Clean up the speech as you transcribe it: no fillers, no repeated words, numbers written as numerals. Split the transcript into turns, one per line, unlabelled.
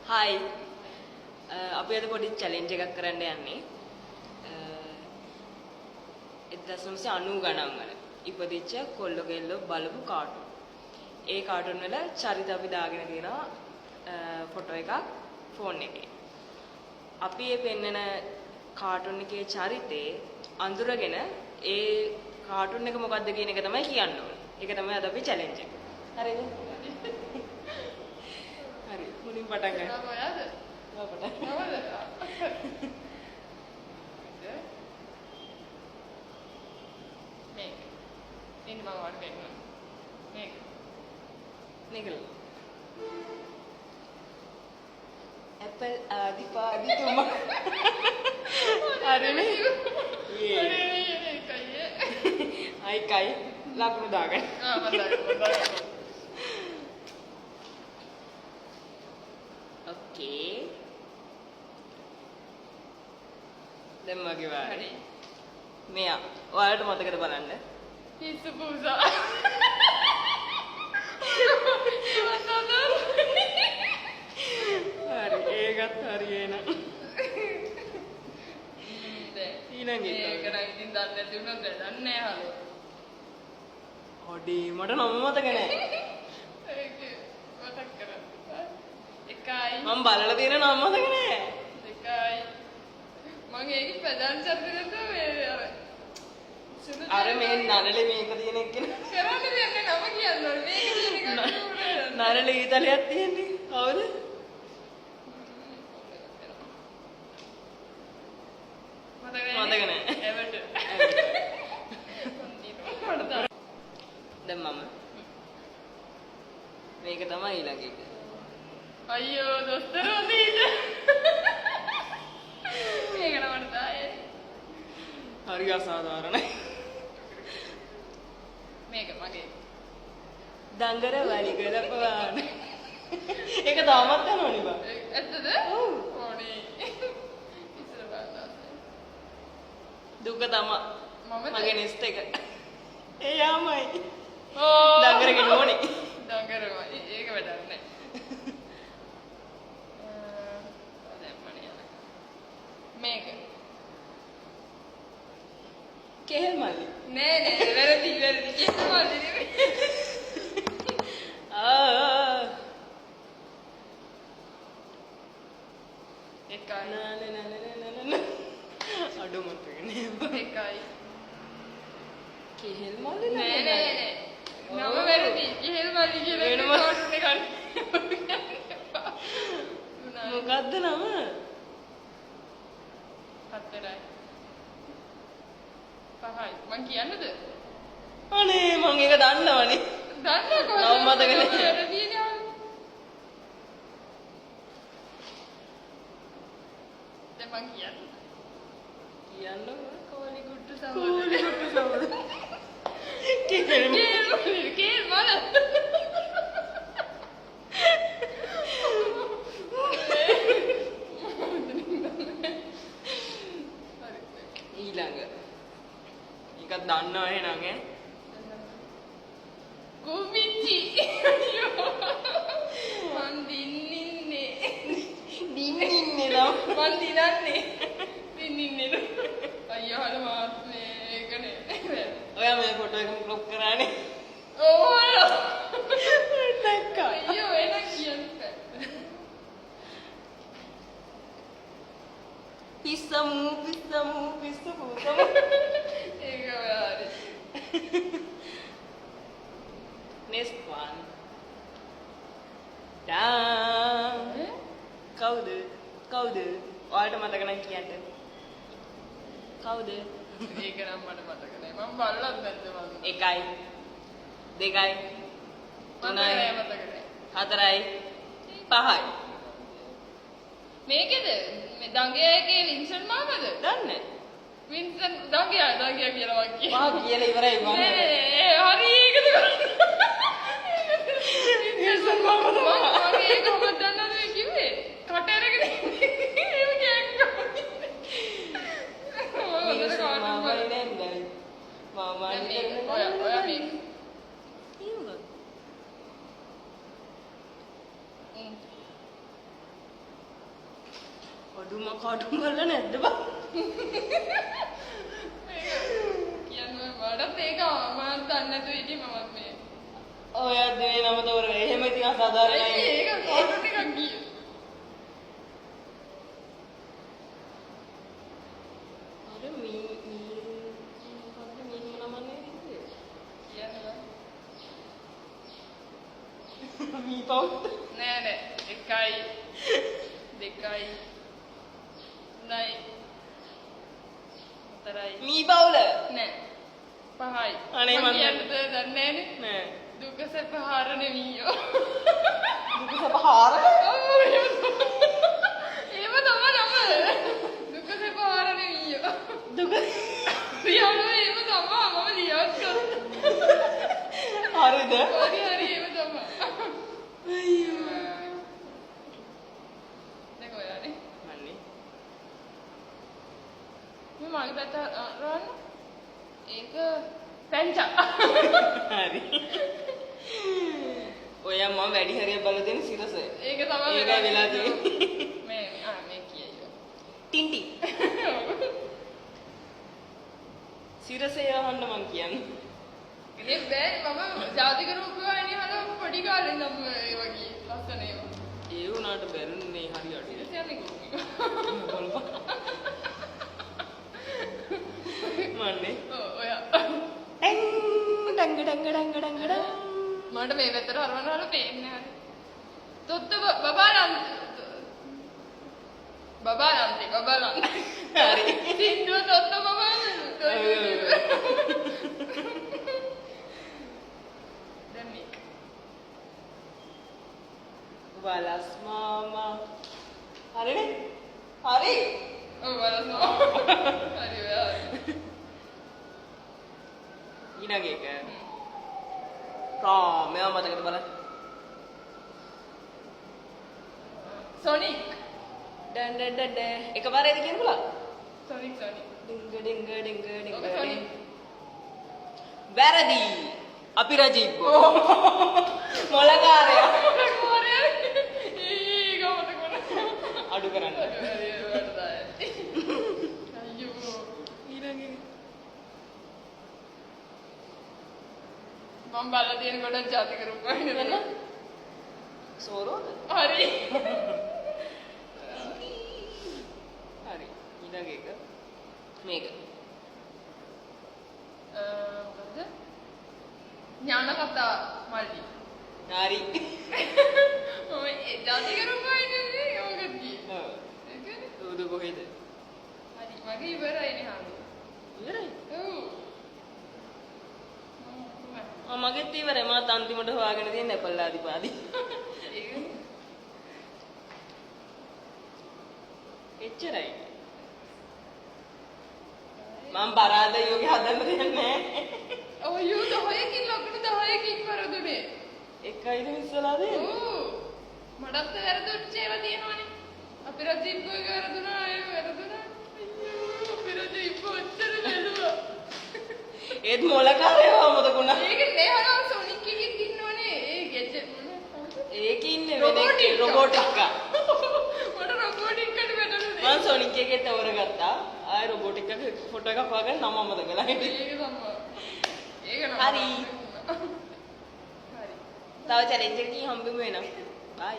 Hi, අපි අද පොඩි චැලෙන්ජ් එකක් කරන්න යන්නේ. 1990 ගණන් වල ඉපදිච්ච කොල්ලෝ කෙල්ලෝ බලපු කාටුන්. ඒ කාටුන් වල චරිත අපි දාගෙන තියෙනවා ෆොටෝ එකක් ෆෝන් එකේ. අපි ඒ පෙන්නන කාටුන් එකේ චරිතේ අඳුරගෙන ඒ කාටුන් එක මොකද්ද කියන එක තමයි කියන්න ඕනේ. ඒක තමයි අද අපි චැලෙන්ජ් එක. හරිද? හරි. මුලින් පටන් ගන්න.
මම ඔයාද?
ඔයා පටන්.
මමද? මේක. ඉන්න මම ඔයාලට පෙන්නන්න. මේක.
මේක. ඇපල් ආදි පාදි තුම. හරිනේ?
හරි නේ ඒකයි.
අයිකයි ලකුණු දාගන්න.
ආ මම දාගන්න.
ඕකේ. දැන් මගේ වාරේ.
හරි.
මෙයා ඔයාලට මතකද බලන්න.
පිස්සු පූසා.
හරි ඒකත් හරි එහෙනම්. ඊළඟ එක.
ඒක නම් ඉතින් දන්නේ නැති වුණොත් වැඩක් නෑ හලෝ.
අඩේ මට නම මතක නෑ.
ඒක මතක් කරගන්න. එකයි
මම බලලා තියෙන නම මතක නෑ.
දෙකයි මං ඒකේ ප්‍රධාන චරිතය මේ අර සුදු
අර මේ නරලේ මේක තියෙන එක්කෙනා.
කරන්න දෙයක් නෑ නම කියන්න ඕනේ. මේක තියෙන එක
නරලේ ඊතලයක් තියෙන්නේ. කවුද?
මතක
මතක නෑ.
එවට.
දැන් මම මේක තමයි ඊළඟ එක.
අයියෝ දොස්තර හොඳ මේක නම් මට දායේ.
හරි අසාධාරණයි.
මේක මගේ.
දඟර වලි ගලපවාන. ඒක තාමත් යනවනේ බං.
ඇත්තද?
ඔව්.
ඕනේ. ඉස්සර බලන්න ආසයි.
දුක තමා.
මමද?
මගේ නෙස්ට් එක. එයාමයි.
ඕ.
දඟරගේ නෝනේ.
දඟරමයි. ඒක වැඩක් නෑ. දැන් මම යනවා. මේක.
කෙහෙල් මල්ලි.
නෑ නෑ වැරදි වැරදි කියන්න මල්ලි නෙමෙයි.
ආ.
එකයි
නා නා නා නා නා නා. අඩෝ මතක නෑ බං.
එකයි.
කෙහෙල් මල්ලි
නෑ නෑ නෑ. නම වැරදි. කෙහෙල් මල්ලි කියලා
වෙනම.
කාටුන් එකක්. තුනයි.
මොකද්ද නම?
හතරයි. පහයි. මං කියන්නද?
අනේ මං ඒක දන්නවනේ.
දන්නේ කොහොමද?
නම මතක නෑ.
වැරදිනේ අවු. දැන් මං කියන්න.
කියන්නකෝ.
කෝලි ගුට්ටු සමග.
කෝලි ගුට්ටු සමග. කෙහෙල් මල්ලි.
කේල් මල්ලි කේල් මල. හරි.
ඊළඟ. ඒකත් දන්නවා එහෙනම් ඈ.
ගොවිචි. මං දින්නින්නේ.
දින්නින්නේ නම්.
මං දිනන්නේ. දින්නින්නේ නෝ. අයියෝ හල මාත් මේ ඒකනේ.
ඔයා මේ ෆොටෝ එකම ක්‍රොප් කරානේ.
ඔව් හලෝ.
දැක්කා.
අයියෝ එන කියන්න බෑ.
පිස්සමු පිස්සමු පිස්සු පූසමු.
ඒක ඔයා හරි.
Next one. ටා. කවුද? කවුද? ඔයාලට මතක නම් කියන්න. කවුද?
ඒක නම් මට මතක නෑ. මම බලලත් නැද්ද මං.
1යි 2යි
මතක නෑ
3යි
මතක නෑ.
4යි 5යි.
මේකේද? මේ දඟයා එකේ වින්සන් මාමද?
දන්නේ
වින්සන් දඟයා දඟයා කියලා මං
නෑ.
කියනවා.
පහ කියලා ඉවරයි මං.
නෑ නෑ නෑ හරි ඒකද කරන්නේ.
වින්සන් මාමා තමයි.
මං ඒක කොහොමද දන්නවද මේ කිව්වේ? කට අරගෙන ඉන්නේ. එහෙම කියන්නේ කොහොමද? මම හොඳට
වින්සන්
කාටුන්
මාමයි
බලනවා.
නේද? මාමා
දැන් මේක ඔයා ඔයා මේක.
ඒ මොකක්ද?
උම්.
අදු මම කාටුන් බලලා නැද්ද බං?
කියන්න මටත් ඒක මම දන්නේ නැතුව හිටියේ මමත් මේ.
ඔයත් මේ නම තෝරගෙන එහෙම ඉතින් අසාධාරණයි.
ඒක කාටුන් එකක් ගියේ.
අර මී මී මොකද්ද මී නමන්නේ කිව්වේ?
කියන්න බෑ.
මී පවුත්
නෑ නෑ 1යි 2යි 3යි 4යි
මී පවුල
නෑ 5යි.
අනේ මන්
කියන්නද දන්නේ නෑනේ.
නෑ.
දුක සැප හරණ මීයෝ.
දුක සැප හරණ?
ඔව් එහෙම තමයි නම. දුක සැප හරණ මීයෝ.
දුක
ලියනවා එහෙම තමයි මම ලියවත් කරා.
හරිද?
හරි හරි එහෙම තමයි.
අයියෝ.
දැන් ඔයානේ.
මන්නේ.
මේ මගේ පැත්ත රවන්න. ඒක පැංචා.
හරි. ඔයා මම වැඩි හරියක් බලලා තියෙන සිරස.
ඒක තමයි
ඒකයි වෙලා තියෙන්නේ.
මේ ආ මේ කියයි.
ටින්ටි. සිරසේ අහන්න මං කියන්නේ.
ඒ බෑ මම ජාතික රූපවාහිනිය හදව පොඩි කාලේ ඉඳන්ම ඒ වගේ ලස්සන ඒවා.
ඒ වුණාට බැරුන්නේ හරි අඩුයි.
සිරස යන්නේ කොහොමද?
මන්නේ.
ඔව් ඔයා.
ටැං ඩංග ඩංග ඩංග ඩංග ඩං.
මට මේ පැත්තට හරවන්න හරි පේන්නේ නැහැ. තොත්ත බබා ලන් බබා ලන්ති බබා ලන්ති.
හරි.
සින්දුව තොත්ත බබා ලන්ති. දැන් මේක.
වලස් මාමා. හරිනේ? හරි.
ඔව් වලස් මාමා. හරි ඔයා.
ඊළඟ එක. රා මේවා මතකද බලන්න.
සොනික්.
ඩන් ඩන් ඩන් ඩන්. එකපාර ඒද කියන්න පුළුවන්?
Sonic Sonic.
ඩිංග ඩිංග ඩිංග ඩිංග.
ඔක සොනික්.
වැරදි. අපි රජිබ්බෝ. මොලකාරයා.
මොලකාරයා. ඒක මතක වුණා.
අඩු කරන්න.
අයියෝ.
ඊළඟ එක.
මම බලලා තියෙන ගොඩක් ජාතික රූපවාහිනි වල.
සෝරෝද?
හරි.
හරි. ඊළඟ එක. මේක.
මොකද්ද? ඥාන කතා මල්ලි.
හරි.
මම ඒ ජාතික රූපවාහිනියේ මොකක්ද කිව්වේ?
ඔව්.
ඒකනේ.
උදු කොහෙද?
හරි මගේ ඉවරයිනේ හාමුදුරුවෝ.
ඉවරයි.
ඔව්.
ආ මගෙත් ඉවරයි. මාත් අන්තිමට හොයාගෙන තියෙන ඇපල් ආදිපාදි. එච්චරයි. මං පරාද යෝගේ හදන්න දෙන්නේ නැහැ.
අයියෝ 10කින් ලකුණු 10කින් වරදුනේ.
එකයිද ඉස්සලා දෙන්නේ?
ඔව්. මටත් වැරදුච්ච ඒවා තියෙනවනේ. අපි රජිබ්බෝ එක වැරදුනා, ඒ වැරදුනා. අයියෝ අපි රජිබ්බෝ ඔච්චර බැලුවා.
ඒත් මොලකාරයව අමතක වුණා.
ඒක නෑ හරි සොනික් එකෙත් ඉන්නවනේ. ඒ ගැජට් මොනවද?
ඒකේ ඉන්නේ වෙන එක්කෙනෙක් රොබෝට් එක්ක.
මට රොබෝට් එක්කට වැටුණා.
මං සොනික් එකේ තෝරගත්තා. ආයෙ රොබෝට් එකක ෆොටෝ එකක් හොයාගෙන නම අමතක වෙලා හිටියේ.
ඒක තමයි. ඒක නම.
හරි.
හරි.
තව චැලෙන්ජ් එකකින් හම්බෙමු වෙනවා. බයි.